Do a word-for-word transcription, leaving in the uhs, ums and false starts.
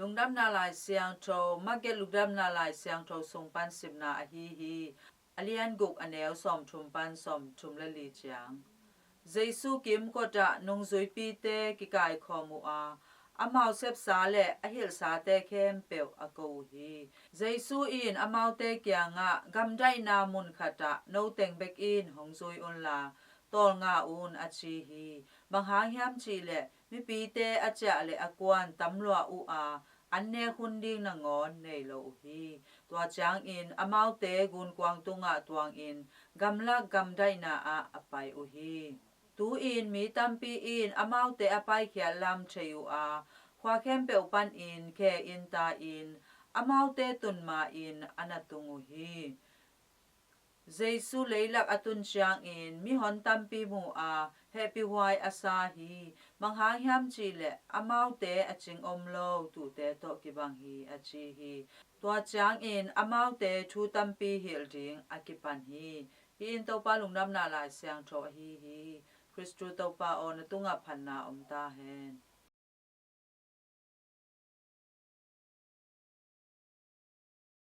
Lungdamna Lai Siangtho, Mark Lungdamna Lai Siangtho sung pan simna ahi hi. A lian guk, a neu sawmthum pan sawmthum le li ciang. Jesu kimkot ah nungzuipite kikaikhawm uh a, amau sepsa le a hilhsate khempeuh a ko uh hi. Jesu in amaute kiangah, gamdaihna mun khatah no teng bek in hong zui unla, tawlnga un, a ci hi. Bang hang hiam cihleh mipite a ciah le a kuan tam lua uh a, an nek hun ding nangawn nei lo uh hi. Tua ciangin amaute gunkuang tungah tuangin gamlak gamdaihna ah a pai uh hi. Tu-in mi tampi in amaute a paikhiat lam thei uh a, khua khempeuh panin khe in ta-in amaute tun ma-in a na tung uh hi. Jesu leilak a tun ciangin mihon tampi mu a, hehpihhuai a sa hi. Bang hang hiam cihleh amaute a cing om lo tuute tawh kibang hi, a ci hi. Tua ciangin amaute thu tampi hilh ding a kipan hi. Hih in Topa Lungdamna Lai Siangtho ahi hi. Khristu Topa aw, na tungah phatna om ta hen.